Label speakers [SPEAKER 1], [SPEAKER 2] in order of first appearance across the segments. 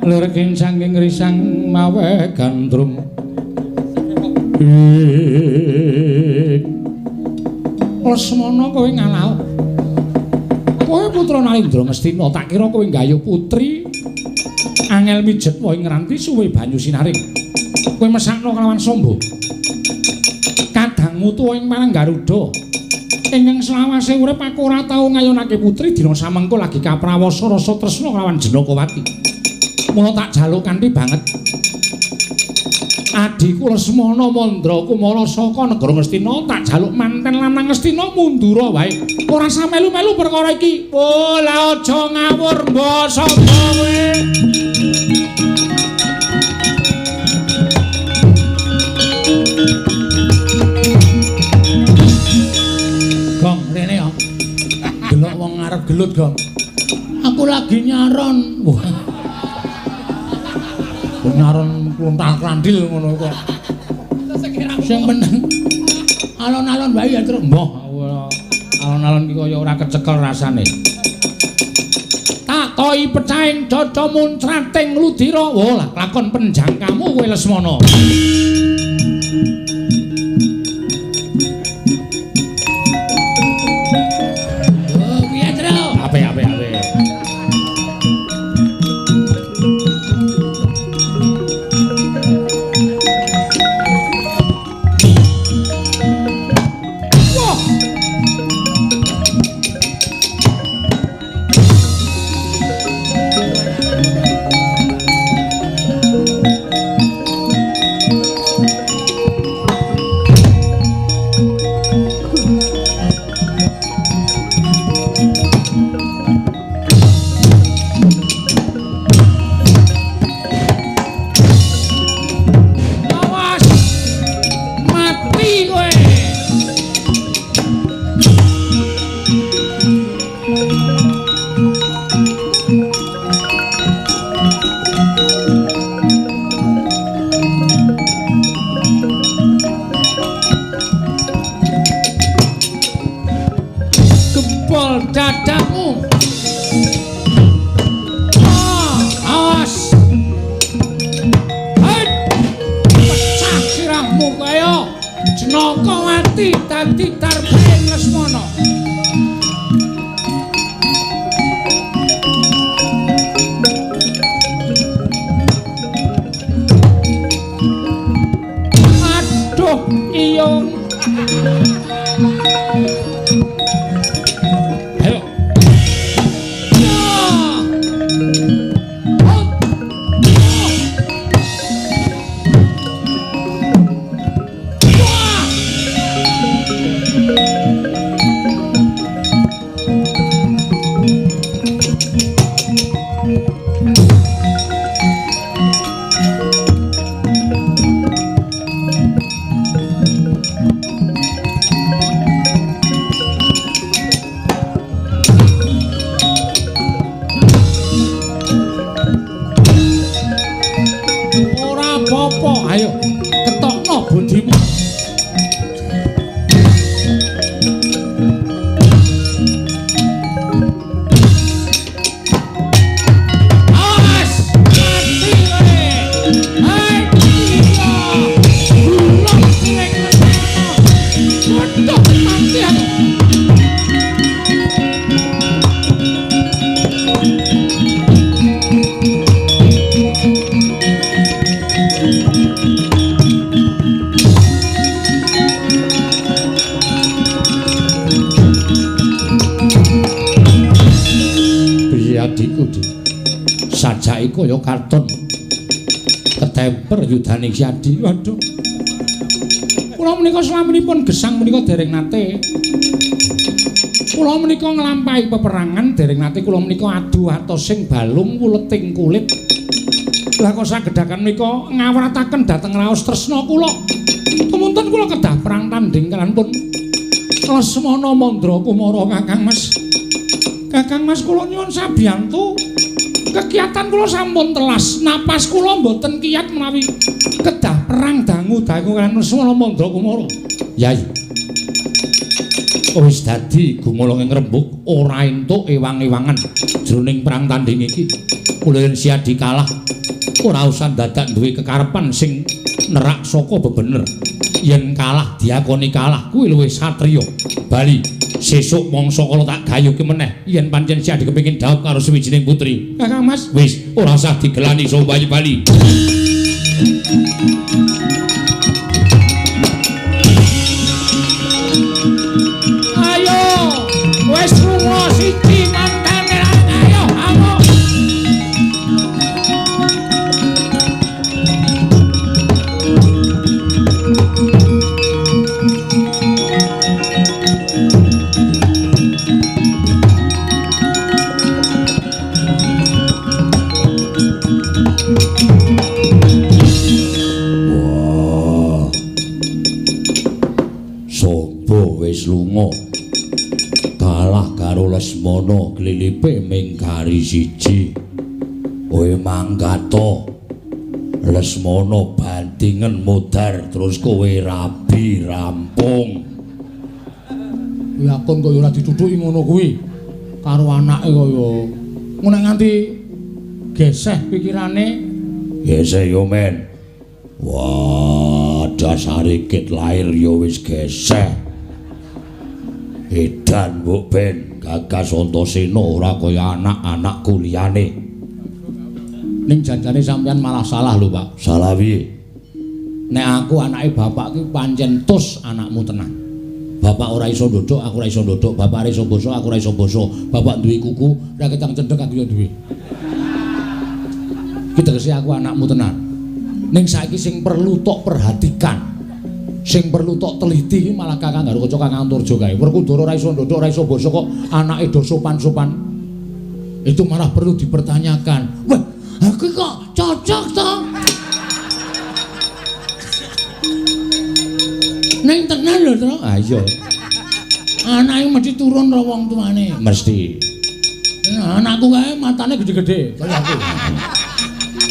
[SPEAKER 1] Lir kincang ing risang mawe gandrung. Lesmana kowe ngalah. Kowe putra Nalindra Ngastina, tak kira kowe nggayuh putri angel mijet wae ngranti suwe banyu sinaring. Kowe mesakno kelawan sombong. Kadangmu tuwa ing marang Garuda. Ingkang selawase urip aku ora tau ngayunake putri dina samengko lagi kaprawasa rasa tresna kelawan Jenakawati. Mula tak jaluk kanthi banget. Adhiku Lesmana Mandra Kumara saka negara Ngastina tak jaluk manten lanang Ngastina mundura wae. Ora usah melu-melu perkara iki. Oh, lah aja ngawur mbok sapa kowe. Gong rene ya. Delok wong ngarep gelut, Gong. Aku lagi nyaron. Wah. Nyaron kluntal klandil ngono kok. Sing meneng alon-alon wae ya, Truk. Mbah, alon-alon iki kaya ora kecekel rasane. Tak toi pecahing dada muncrating ludira. Wah, lah lakon penjangkamu kowe Lesmana.
[SPEAKER 2] Oh, piye, Truk?
[SPEAKER 1] Apik, apik, apik. Kaya karton ketemper yudane si Adi. Waduh, kula menika slaminipun gesang menika dereng nate kula menika nglampahi peperangan, dereng nate kula menika adu atosing balung wuleting kulit. Lah kok sagedakan menika ngawrataken dhateng raos tresna kula. Tumunten kula kedah perang tanding kalian pun Lesmana Mandra Kumara. Kakang Mas, Kakang Mas kula nyuwun sabiyantu. Kekiatan kula sampun telas, napas kula mboten kiyat menawi kedah perang dangu-dangu kaliyan Lesmana Mandra Kumara. Yai, wis dadi gumolong ing rembug ora entuk ewang-ewangan jroning perang tanding iki. Mula yen Siadi kalah ora usah dadak duwe kekarepan sing nerak saka bebener. Yen kalah diakoni kalah kuwi luwih satriya. Bali sesuk mangsa kala tak gayuhke meneh yen pancen Siadi kepengin dhaup karo suwijining putri. Kakang Mas, wis ora usah digelani sowayu bali. Ayo, wis lunga siji mantene ayo, ayo. Lunga kalah karo Lesmana klilipe ming kari siji. Kowe mangkato Lesmana bantingan modar terus kowe rabi rampung. Lakon kaya ora ditutuki ngono kuwi karo anake kaya ngono nganti geseh pikirane. Geseh yo men. Wah, dasare kit lair yo wis geseh. Edan mbok ben Gagas Antasena ora kaya anak-anak kuliyane. Ning janjane sampean malah salah lho, Pak. Salah piye? Nek aku anake bapak ki pancen tus anakmu tenan. Bapak ora iso ndodhok, aku ora iso ndodhok. Bapak ora iso basa, aku ora iso basa. Bapak duwe kuku, ora ketang cendhek aku yo duwe. Ki tegese aku anakmu tenan. Ning saiki sing perlu tok perhatikan, sing perlu tok teliti iki malah Kakang Garukaca Kakang Antarja kae. Werkudara ora iso ndodhok, ora iso basa kok anake do sopan-sopan. Itu malah perlu dipertanyakan. Wah, aku kok cocok to? Ning tenan lho, Tru. Ah iya. Anake mesti turun karo wong tuane. Mesti. Nah, anakku kae matane gede-gede kaya aku.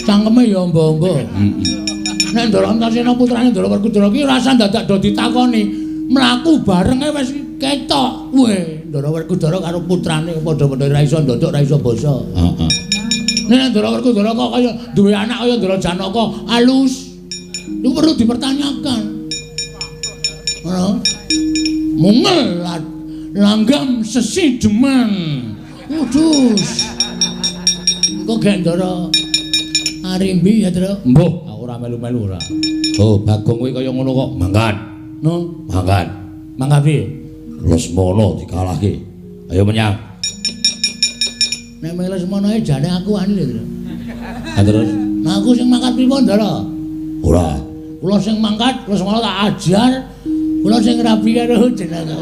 [SPEAKER 1] Cangkeme ya ombo-ombo. Heeh. Nek Ndara Antasena putrane Ndara Werkudara ki ora usah dadak do ditakoni, mlaku barenge wis ketok. Weh, Ndara Werkudara karo putrane padha-padha ora iso ndodhok, ora iso basa. Heeh. Nek Ndara Werkudara kok kaya duwe anak kaya Ndara Janaka alus. Iku perlu dipertanyakan. Ngono. Mungel langgam sesi demen. Kudus. Kok gek Ndara Arimbi ya, Tru? Mbuh. Ora melu-melu ora. Oh, Bagong kowe kaya ngono kok mangkat. No, mangkat. Mangkat piye? Lesmana dikalahke. Ayo menyang. Nek mung Lesmana e jane aku wani lho, Tru. Ha terus? Nah aku sing mangkat pripun, Ndara? Ora. Kula sing mangkat, Lesmana tak ajar. Kula sing rabi karo jeneng.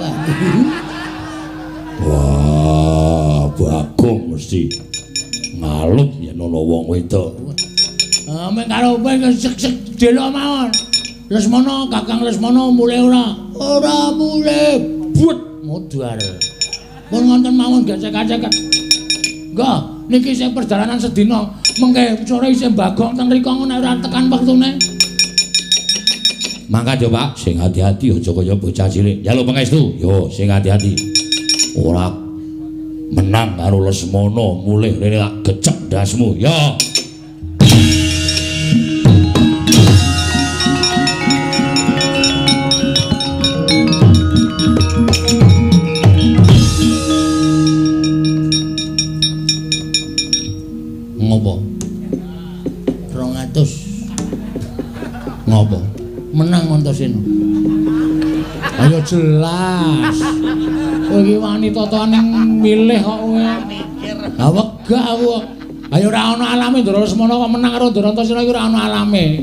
[SPEAKER 1] Wah, Bagong mesti ngalup yen ana wong wedok. Meng karo kowe sek-sek delok mawon. Lesmana, Kakang Lesmana mulih ora? Ora mulih. But modar. Pun ngonten mawon gesek-gesek. Nggih, niki isih perjalanan sedina. Mengke sore isih Bagong teng mriku nek ora tekan wektune. Mangkat yo, Pak. Sing hati-hati aja kaya bocah cilik. Njaluk pangestu. Yo, sing hati-hati. Ora menang karo Lesmana mulih rene tak gecek ndasmu. Yo. Ngopo? 200. Ngopo? Menang Antasena. Ayo jelas. Kowe iki wani totoane milih kok kowe. Lah wegah aku kok. Ayo ora ana alame Ndara Lesmana kok menang karo Ndara Antasena iki ora ana alame.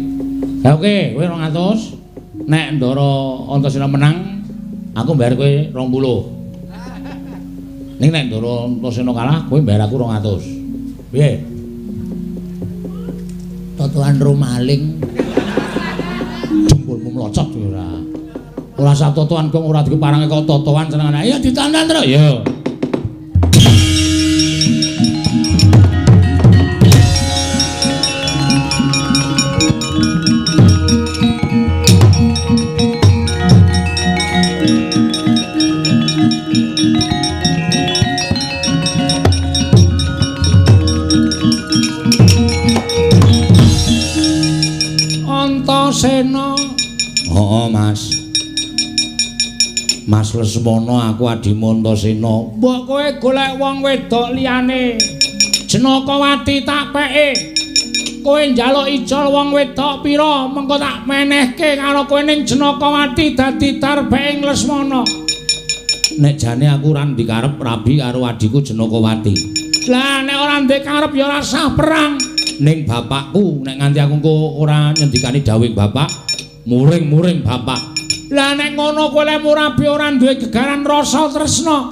[SPEAKER 1] Lah oke, kowe 200. Nek Ndara Antasena menang, aku mbayar kowe 20. Ning nek Ndara Antasena kalah, kowe mbayar aku 200. Piye? Totoan ro maling. Jempolmu mlocot ora. Ora usah totoan kok ora dikeparange kok totoan senengane. Ayo ditonton terus. Yo. Antasena. Heeh, Mas. Mas Lesmana, aku adimu Antasena. Mbok kowe golek wong wedok liyane. Jenakawati tak peke. Kowe njaluk ijol wong wedok pira, mengko tak menehke karo kowe ning Jenakawati dadi darbeing Lesmana. Nek jane aku ora ndikarep rabi karo adhiku Jenakawati. Lah nek ora ndikarep ya ora sah perang. Ning bapakku nek nganti aku engko ora nyendikani dawuhing bapak, muring-muring bapak. Lah nek ngono kowe lek rabi ora duwe gegaran rasa tresna.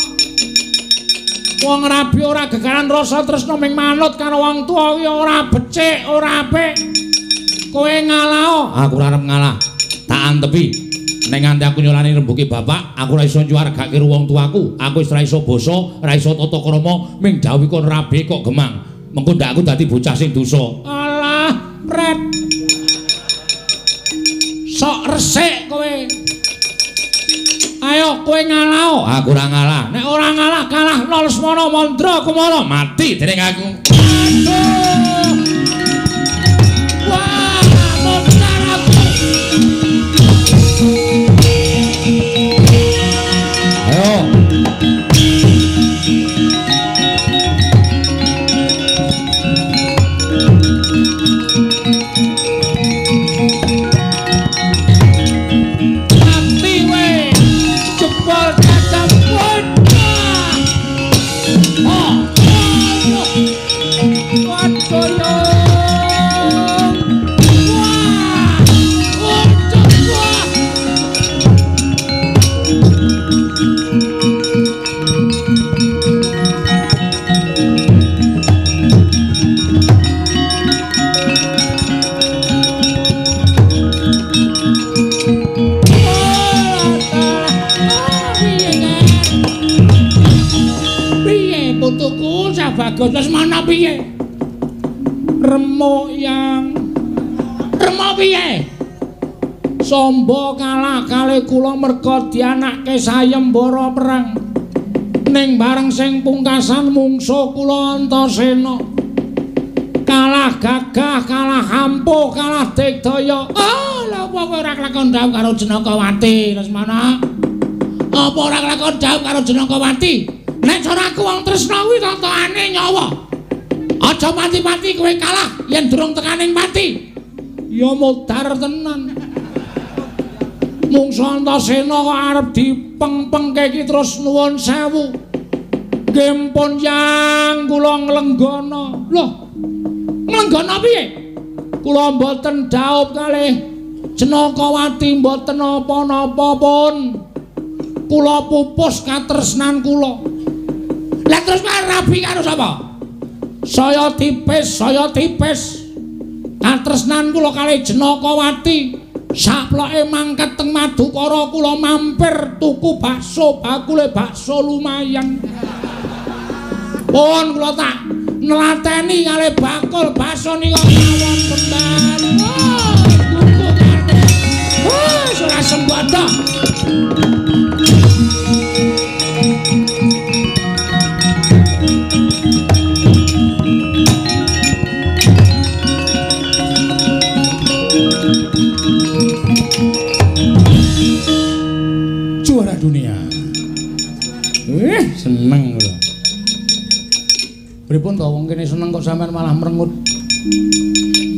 [SPEAKER 1] Wong rabi ora gegaran rasa tresna ming manut karo wong tuwa kuwi ora becik, ora apik. Kowe ngalah. Aku ora arep ngalah. Tak antepi. Nek nganti aku nyolani rembuke bapak, aku ora iso nyuwargake wong tuaku. Aku wis ora iso basa, ora iso tata krama, ming dawuh kon rabi kok gemang. Mengko ndak aku dadi bocah sing dosa. Alah, pret. Sok resik kowe. Ayo kowe ngalah. Aku ora ngalah. Nek ora ngalah kalahno Lesmana Mandra Kumara mati dening aku. Aduh. Wah, montar aku. Ayo. Bagus Lesmana piye? Remuk yang remuk piye? Sombo kalah kali kula merga dianake sayembara perang. Ning bareng sing pungkasan mungsuh kula Antasena. Kalah gagah, kalah ampuh, kalah digdaya. Oh, lha apa kowe ora kelakon dhawuh karo Jenakawati, Lesmana? Apa ora kelakon dhawuh karo Jenakawati? Nek cara aku wong tresna kuwi totokane nyawa. Aja mati-mati kowe kalah yen durung tekaning pati. Ya modar tenan. Mungsuh Antasena kok arep dipeng-pengke iki terus nuwun sewu. Nggih pun yang kula nglenggana. Loh. Nglenggana piye? Kula mboten dhaup kalih Jenakawati mboten napa-napa pun. Kula pupus katresnan kula. Lah terus rabi karo sapa? Saya tipis, saya tipis. Katresnan kula kalih Jenakawati. Saploke mangkat teng Madukara kula mampir tuku bakso, bakule bakso lumayan. Pun kula tak nelateni kalih bakul bakso nika mawon kembang. Oh, tuku kabeh. Oh, ora sembodo. Juara dunia. Seneng lho. Pripun to wong kene seneng kok sampean malah merengut.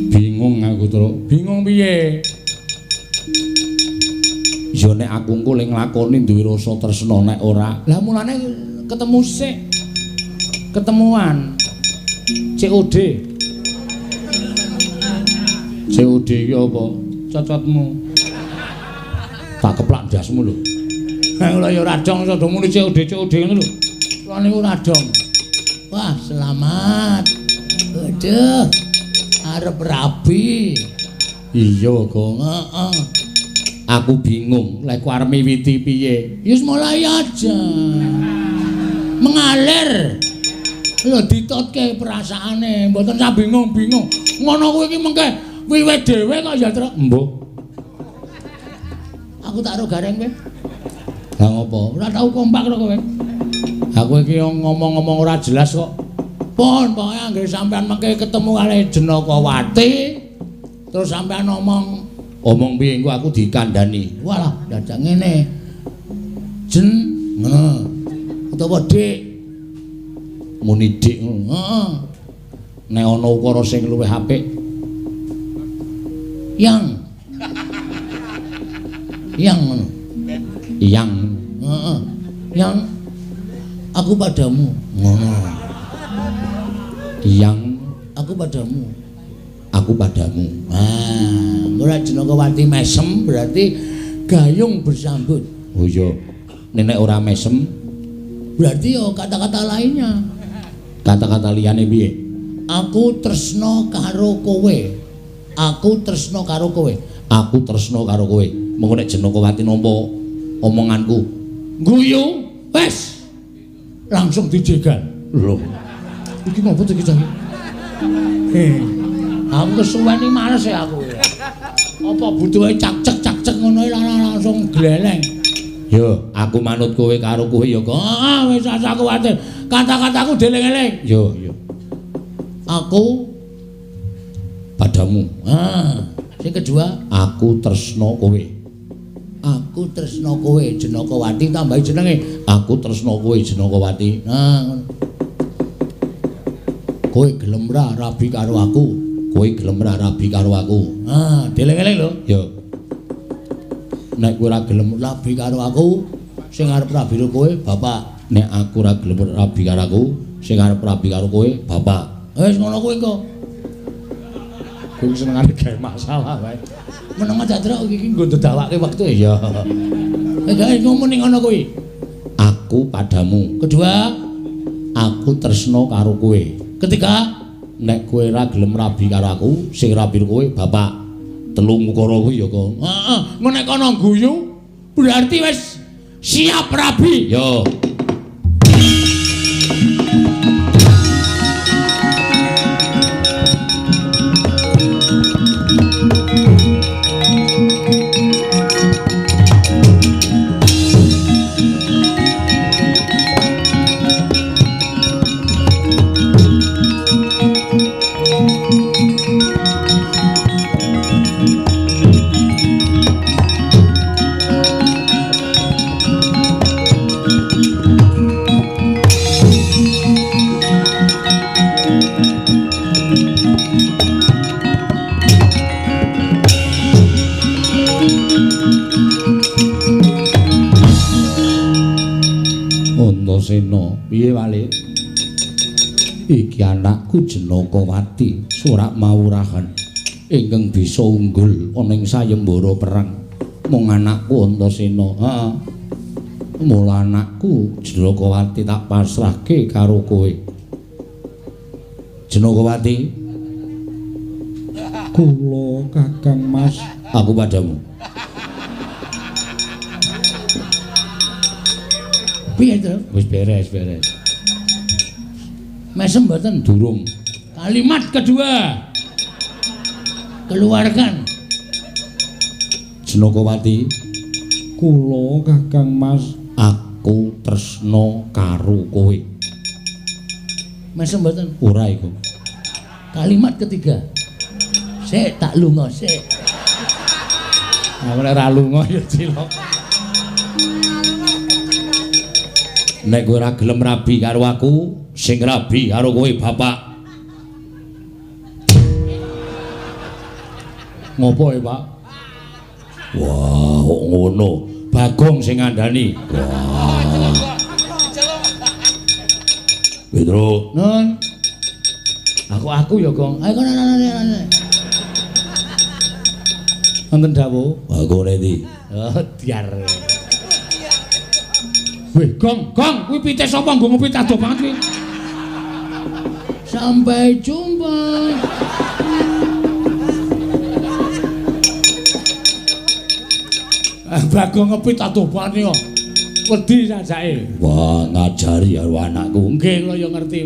[SPEAKER 1] Bingung aku, Truk. Bingung piye? Ya nek aku engko le nglakoni duwe rasa tresna nek ora. Lah mulane ketemu sik. Ketemuan. COD. COD iki apa? Cocotmu. Tak keplak ndasmu lho. Lah kula ya ora dong iso muni COD COD ngono lho. Kula niku ora dong. Wah, selamat. Aduh. Arep rabi. Iya, Gong. Heeh. Aku bingung, lek arep miwiti piye? Ya wis mulai aja. Mengalir. Lho ditotke perasaane, mboten sak bingung-bingung. Ngono kuwi iki mengke wiwit dhewe kok ya, Truk. Mbuh. Aku tak ro gareng kowe. Lah ngopo? Ora tau kompak karo kowe. Aku iki ngomong-ngomong ora jelas kok. Pun pokoke anggere sampean mengke ketemu kali Jenakawati, terus sampean ngomong Omong piye engko aku dikandhani. Walah, dadak ngene. Jen ngono. Utawa Dik. Muni Dik ngono. Heeh. Nek ana ukara sing luwih apik. Yang. Yang ngono. Yang. Heeh. Yang aku padamu. Ngono. Yang aku padamu. Aku padamu. Ah, ora Jenakawati mesem berarti gayung bersambut. Oh iya. Nek ora mesem berarti yo kata-kata lainnya. Kata-kata liyane piye? Aku tresna karo kowe. Aku tresna karo kowe. Aku tresna karo kowe. Mengko nek Jenakawati nampa omonganku, guyu, wis. Langsung dijegal. Lho. Iki ngopo to iki cah? Heh. Aku kesuwen iki males ya aku. Apa butuhe cak-cek ngono langsung gleleng. Yo, aku manut kowe karo kowe ya kok. Heeh, wis asa kuwatir. Kata-kataku dieling-eling. Yo, yo. Aku padamu. Ah, sing kedua, aku tresna kowe. Aku tresna kowe Jenakawati tambahi jenenge. Aku tresna kowe Jenakawati. Nah, ngono. Kowe gelem ra rabi karo aku? Kowe gelem ra rabi karo aku? Ah, dieling-eling lho. Yo. Nek kowe ora gelem rabi karo aku, sing arep rabi karo kowe bapak. Nek aku ora gelem rabi karo aku, sing arep rabi karo kowe bapak. Wis ngono kuwi engko. Kowe senengane gawe masalah wae. Meneng aja truk iki nggo ndedawake wektu ya. Gawe ngomong ning ngono kuwi. Aku padamu. Kedua, aku tresna karo kowe. Ketiga, nek kowe ora gelem rabi karo aku, sing rabi kowe bapak. Telung ukara kuwi ya kok. Heeh, engko nek kono guyu berarti wis siap rabi. Yo. Antasena, piye walik? Iki anakku Jenakawati, surak mawurahan ingkang bisa unggul ana ing sayembara perang. Mung anakku Antasena. Heeh. Mula anakku Jenakawati tak pasrahke karo kowe. Jenakawati,
[SPEAKER 3] kula Kakang Mas,
[SPEAKER 1] aku padamu. Piye to? Wis beres, beres. Mesem mboten? Durung. Kalimat kedua. Keluarkan. Jenakawati,
[SPEAKER 3] kula Kakang Mas,
[SPEAKER 1] aku tresna karo kowe. Mesem mboten? Ora iku. Kalimat ketiga. Sik tak lunga sik. Nah, nek ora lunga ya cilok. Nek kowe ora gelem rabi karo aku, sing rabi karo kowe bapak. Ngopo e, Pak? Wah, kok ngono. Bagong sing ngandani. Wah. Petro. Nun. Aku ya, Gong. Ayo kono kono. Wonten dawuh. Aku redi. Oh, diar. Weh, Gong, Gong, kuwi pite sapa nggo ngopi adoh banget kuwi. Sampai jumpa. Bagong ngepit adoh banget kok. Wedi sajake. Wah, ngajari karo anakku. Nggih, kula ya ngerti.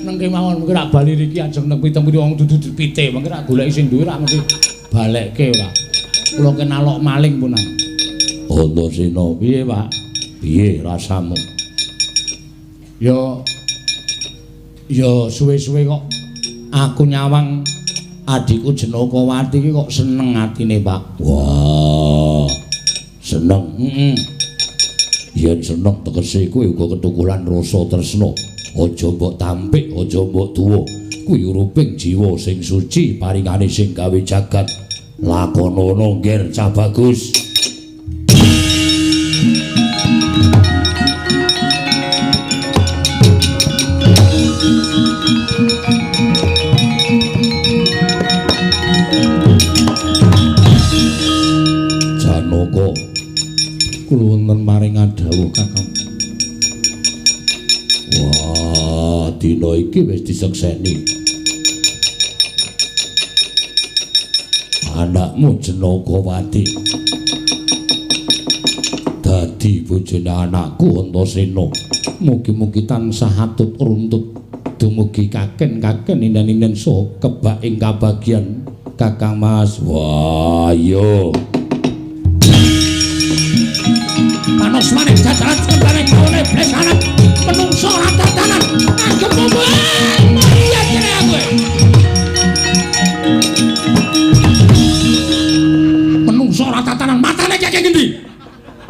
[SPEAKER 1] Neng kemawon mungkin rak bali riki ajeng neng pitem-pitem wong dudu pite, mungkin rak goleki sing duwe rak ngerti balekke ora. Kula kenalok maling punan. Antasena, piye, Pak? Piye rasamu? Ya ya suwe-suwe kok aku nyawang Adikku Janakawati iki kok seneng atine, Pak. Wah. Seneng. Heeh. Yen seneng tegese kuwi uga ketukulan rasa tresna. Aja mbok tampik, aja mbok tuwa. Kuwi uruping jiwa sing suci paringane sing gawe jagat. Lakonono ngger cah bagus. Janaka, kula wonten maring dawuh Kakang. Wah, dina iki wis disekseni. Anakmu Janakawati dadi bojone anakku Antasena. Mugi-mugi tansah atut runtut dumugi kaken-kaken inden-inden saha kebak ing kabagyan Kakang Mas. Wah, iya. Panos maning jajaran sekembane kaone blesanan menungso ora tatanan anggep mumung iya jere aku. Menungso ora tatanan matane kaya ngendi?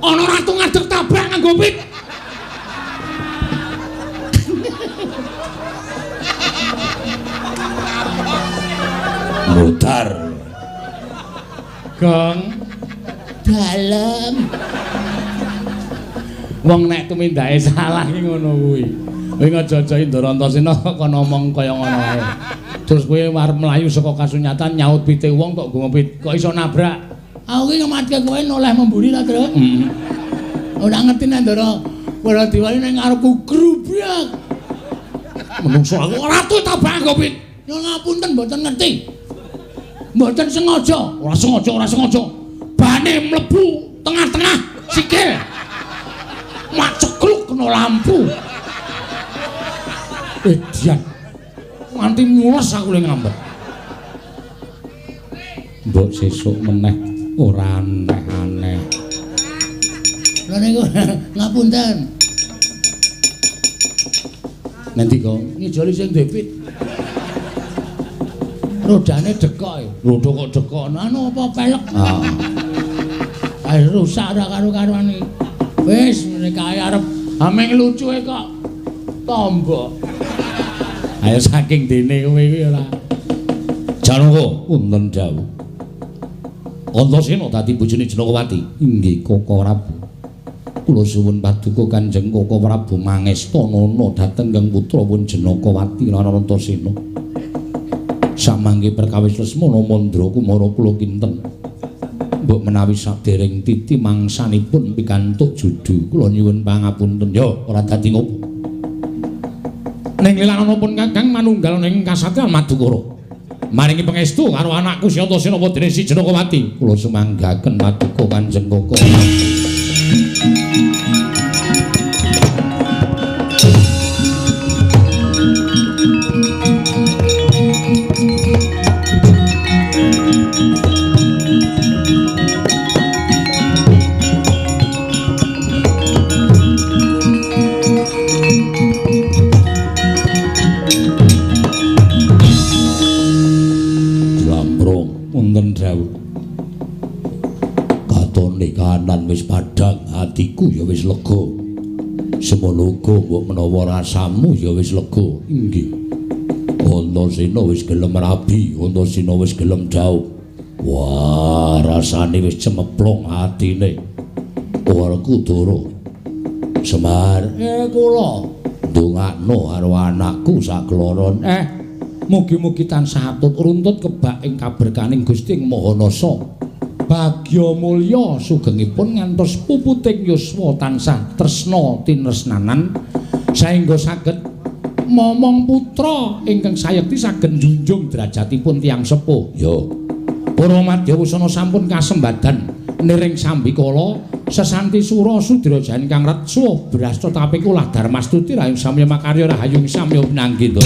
[SPEAKER 1] Ana ratu ngadeg tabrak nganggo pit. Mutar. Gong dalem. Wong nek tumindake salah ki ngono kuwi. Kowe aja-aja Indra Antasena kon ngomong kaya ngono ae. Terus kowe arep mlayu saka kasunyatan nyaut pite wong kok nggo pit kok iso nabrak.
[SPEAKER 2] Aku ki ngematke kowe noleh memburi ta, Tru?
[SPEAKER 1] Heeh.
[SPEAKER 2] Ora ngerti nek Ndara Waradiwani ning ngarepku grubrak.
[SPEAKER 1] Menungso aku ratu tabrak nggo pit.
[SPEAKER 2] Ya ngapunten mboten ngerti. Mboten sengaja.
[SPEAKER 1] Ora sengaja, ora sengaja. Bane mlebu tengah-tengah sikil. Macekluk kena lampu. Edian. Nganti mules aku le ngambek. Mbok sesuk meneh ora aneh-aneh.
[SPEAKER 2] Lha niku ngapunten.
[SPEAKER 1] Nanti kok
[SPEAKER 2] ngijoli sing duwe pit. Rodane dekok.
[SPEAKER 1] Roda kok dekok.
[SPEAKER 2] Anu apa pelek?
[SPEAKER 1] Ah.
[SPEAKER 2] Ae rusak ora karo-karuan iki. Wis ngene kae arep ameng lucuke kok tombok.
[SPEAKER 1] Ayo saking dene kowe iki ora. Janaka wonten dawuh. Antasena dadi bojone Janakawati. Inggih Koko Prabu. Kula suwun paduka Kanjeng Koko Prabu mangestanana dhateng Kang putra pun Janakawati lan Antasena. Samangke perkawis Lesmana Mandra Kumara kula kinten. Mbok menawi sadereng titi mangsanipun pikantuk judu kula nyuwun pangapunten. Ya ora dadi ngopo. Ning lilananipun Kakang manunggal ning kasatriyan Madukara. Maringi pangestu karo anakku si Antasena dene si Janakawati. Kula sumanggaken paduka Kanjeng Koko. Wis padhang atiku ya wis lega. Semono uga mbok menawa rasamu ya wis lega. Inggih. Antasena wis gelem rabi, Antasena wis gelem dhaup. Wah, rasane wis cemeplong atine. Werkudara. Semar, kula ndongakno karo anakku sakloron. Mugi-mugi tansah atut runtut kebak ing kaberkaning Gusti Ing Maha Nasa. Bagya mulya sugengipun ngantos puputing yuswa tansah tresna tinresnanan saengga saged momong putra ingkang sayekti saged njunjung derajatipun tiyang sepuh. Ya. Para madya wusana sampun kasembadan niring sambikala sesanti sura sudra jayan kang retsa brasta taping ulah darmastuti rahayung samya makarya rahayung samya pinanggih.